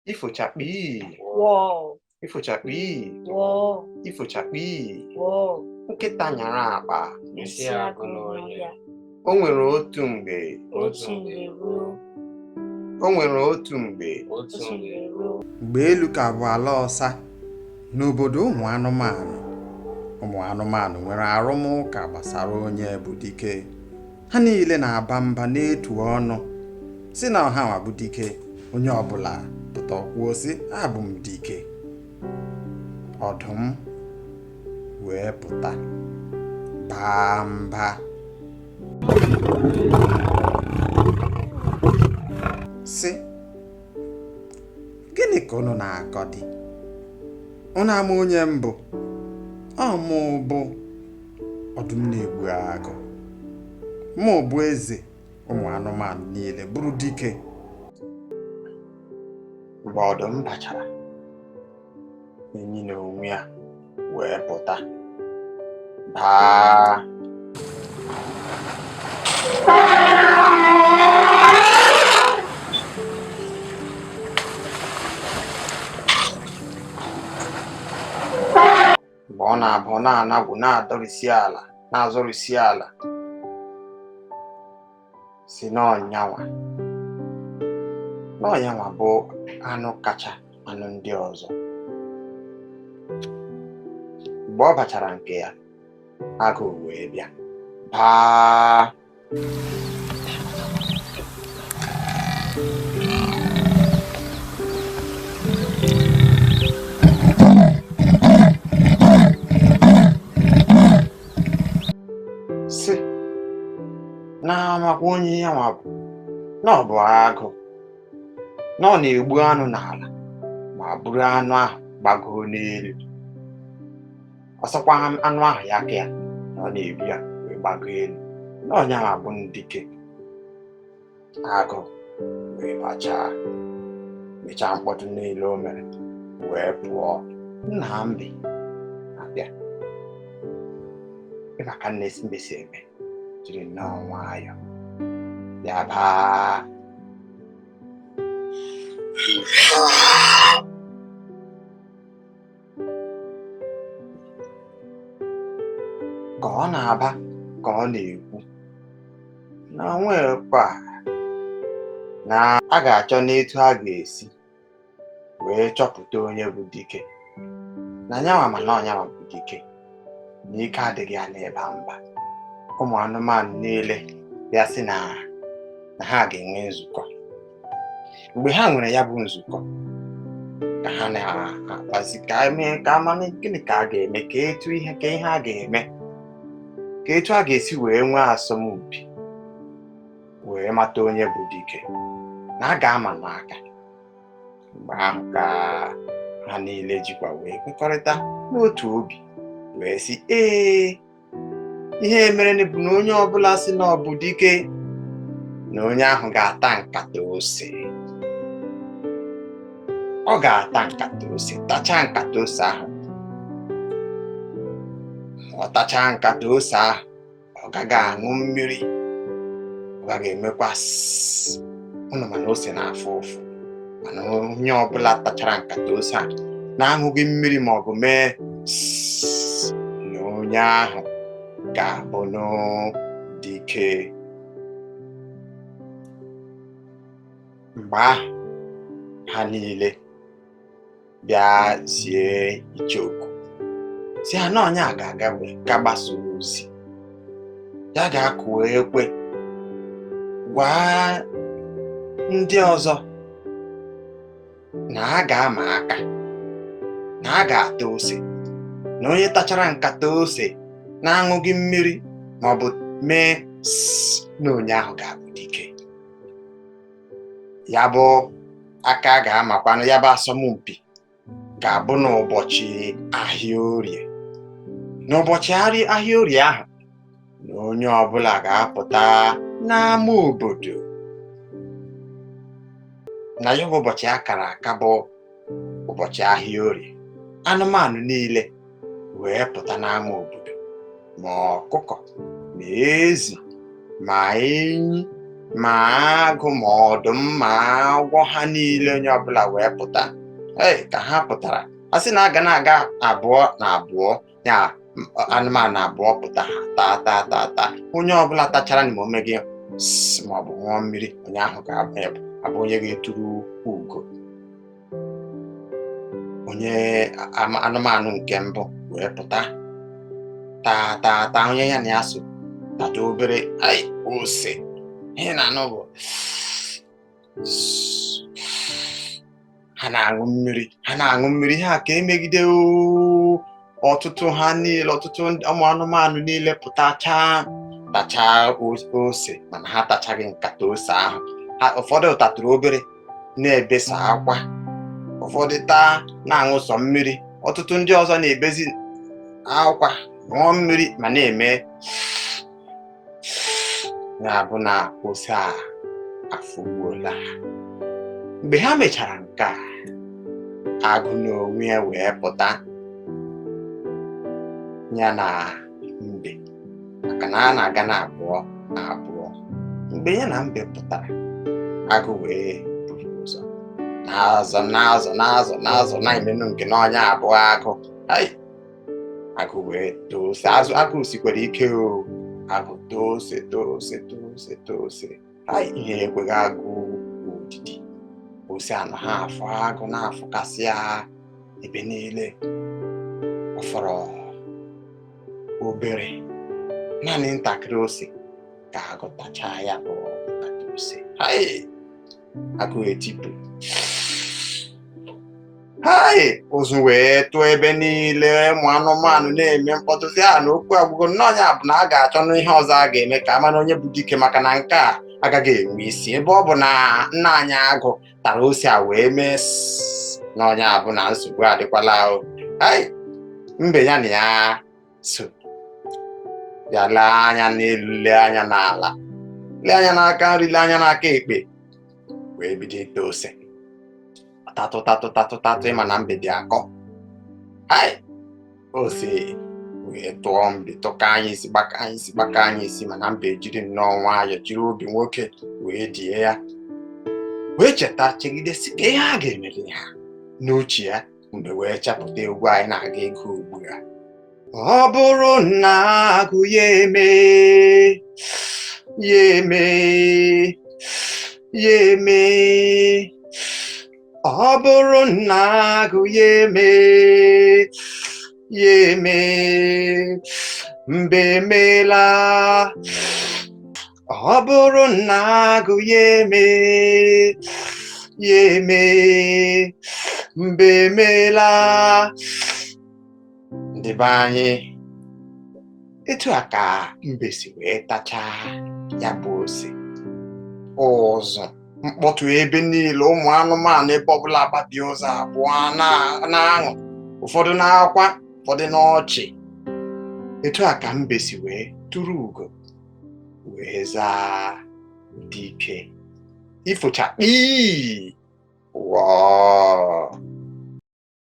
Ifo chakpii! Wọọ! Ifo chakpii! Wọọ! Ifo chakpii! Wọọ! Nkịta nyara akpa. Nsị agụ n'ọhịa. O nwere otu mgbe. Otu mgbe ruo. O nwere otu mgbe. Otu mgbe ruo. Mgbe elu ka bụ ala ọsa n'obodo ụmụ anụmanụ, ụmụ anụmanụ nwere arụmụka gbasara onye bụ dike. Ha niile na-aba mba na-etu ọnụ sị na ha nwa bụ dike. Onye ọbụla pụta kwuo sị abụ m dike. Ọdụm wee pụta baa mba sị gịnị ka unu na-akọ dị? Unu ama onye m bụ? Ọ mụ bụ ọdụm na-egbu agụ. Mụ bụ eze ụmụ anụmanụ niile, bụrụ dike. Mgbe ọdụm bachara, enyi na onwe ya wee pụta baa. Mgbe ọ na-aba ọ na-anagwu na-adọrịsị ala na-azọrịsị ala sị na ọ nyanwa bụ anụ kacha anụ ndị ọzọ. Mgbe ọ bachara nke ya, agụ wee bịa baa. Sị na amakwa onye ya nwa bụ, na ọ bụ agụ, na ọ na-egbu anụ n'ala ma buru anụ ahụ gbagoo n'elu. Ọ sọkwa anụ ahụ ya aka ya na ọ na-ebu ya wee gbagoo elu, na ọ nyanwa bụ dike. Agụ wee bachaa, mechaa mkpọtụ niile o mere wee pụọ. Nna mbe abịa ịma ka nne mbe si eme, jiri nnọọ nwayọọ bịa baa. Ka ọ na-aba ka ọ na-ekwu na nwekwa na a ga-achọ n'etu a ga-esi wee chọpụta onye bụ dike, na nyanwa ma na ọ nyanwa bụ dike, na ike adịghị ya n'ịba mba. Ụmụ anụmanụ niile bịa sị na ha ga-enwe nzukọ. Mgbe ha nwere ya bụ nzukọ, ka ha na-akpazi ka eme ka amana gịnị ka a ga-eme, ka etu ihe ka ihe a ga-eme, ka etu a ga-esi wee nwee asọmpi wee mata onye bụ dike, na a ga-ama n'aka. Mgbe ahụ ka ha niile jikwa wee kwekọrịta n'otu obi wee sị ee, ihe mere bụ na onye ọbụla sị na ọ bụ dike, na onye ahụ ga-ata nkata ose. Ọ ga-ata nkata ose, tachaa nkata ose ahụ. Ọ tachaa nkata ose ahụ, ọ gaghị aṅụ mmiri, ọ gaghị emekwa sss. Ụnụ mana ose na-afụ ụfụ, mana onye ọbụla tachara nkata ose a na-aṅụghị mmiri ma ọ bụ mee sss, na onye ahụ ga-abụ dike. Mgbe ahụ ha niile bịa zie icheoku si ha na onye a ga-aga wee ga gbasa ozi, ya ga-akụ ekwe gwa ndị ọzọ na a ga-ama aka, na a ga-ata ose, na onye tachara nkata ose na-aṅụghị mmiri ma ọ bụ mee sss, na onye ahụ ga-abụ dike. Ya bụ aka a ga-amakwanụ, ya bụ asọmpi ga-abụ n'ụbọchị ahịa orie. N'ụbọchị ahịa orie ahụ, na onye ọbụla ga-apụta n'ama obodo. Na ya bụ ụbọchị a kara aka bụ ụbọchị ahịa orie, anụmanụ niile wee pụta n'ama obodo, ma ọkụkọ, ma ezi, ma enyi, Ma agụ, ma ọdụm, ma agwọ, ha niile, onye ọbụla wee pụta. Ee, ka ha pụtara, a sị na aga na-aga abụọ na abụọ ya, anụmanụ abụọ pụta, ha taa taa taa taa. Onye ọbụla tachara ma o meghị ma ọ bụ ṅụọ mmiri, onye ahụ ga-abụ onye ga-eturu ugo. Onye anụmanụ nke mbụ wee pụta, taa taa taa. Onye ya na ya so tata obere ai ose, ihe na-anụ bụ ha na-aṅụ mmiri, ha na-aṅụ mmiri. Ha ka emegide ọtụtụ, ha niile, ọtụtụ ụmụ anụmanụ niile pụtachaa, tachaa ose, mana ha tachaghị nkata ose ahụ. Ha ụfọdụ tatụrụ obere na-ebesa akwa, ụfọdụ taa na-aṅụ sọ mmiri, ọtụtụ ndị ọzọ na-ebezi akwa, ṅụọ mmiri, ma na-eme ya bụ na ose a afụgbuola ha. Mgbe ha mechara nke a, agụ n'onwe ya wee pụta, ya na mbe, maka na a na-aga na abụọ na abụọ. Mgbe ya na mbe pụtara, agụ wee buru ụzọ na-azọ, na-azọ, na-azọ, na-azọ, na-emenụ nke n'ọnya abụọ. Agụ ai, agụ wee too ose. Azụ agụ sikwara ike o. Agụ too ose, too ose, too ose, too ose. Ai, ihe ekweghị agụ odidi. Ose anọ ha afọ agụ na-afụkasị ya ebe niile. Ọ fọrọ obere, naanị ntakịrị ose ka agụ tachaa ya bụ nkata ose. Hai, agụ etipụ. Hai, ụzụ wee tụọ ebe niile. Ụmụ anụmanụ na-eme mkpọtụ, sị a na okwu agwụgo nnọọ. Ya bụ na a ga-achọ n'ihe ọzọ a ga-eme ka a mara onye bụ dike, maka na nke a agaghị enwe isi, ebe ọ bụ na nna anyị agụ tara ose a wee mee n'ọnya, bụ na nsogbu adịkwala o. Hai, mbe ya na ya so ya lee anya n'elu, lee anya n'ala, lee anya n'aka nri, lee anya n'aka ekpe, wee bido ite ose, tatụ tatụ tatụ tatụ. Ịma na mbe dị akọ. Hai, ose wee tụọ mbe, tụka anya isi, gbaka anya isi, gbaka anya isi. Mana mbe jiri nnọọ nwayọọ, jiri obi nwoke wee die ya, wee cheta, chegide si ka ihe a ga-emere ha n'uche ya. Mgbe wee chepụta egwu anyị na-aga ego ugbu a. Ọ bụrụ na agụ ya eme, ya eme, ya eme, ọ bụrụ na agụ ya eme, ya eme, mbe emeela. Ọ bụrụ na agụ ya eme, ya eme, mbe emeela. Ndị be anyị, etu a ka mbe si wee tachaa ya bụ ose. Ụzụ, mkpọtụ ebe niile, ụmụ anụmanụ ebe ọbụla agbabie ụzọ abụọ na-aṅụ, ụfọdụ na-akwa, ụfọdụ n'ọchị. Etu a ka mbe si wee tụrụ ugo, wee zaa dike. Ifochakpii wọọ.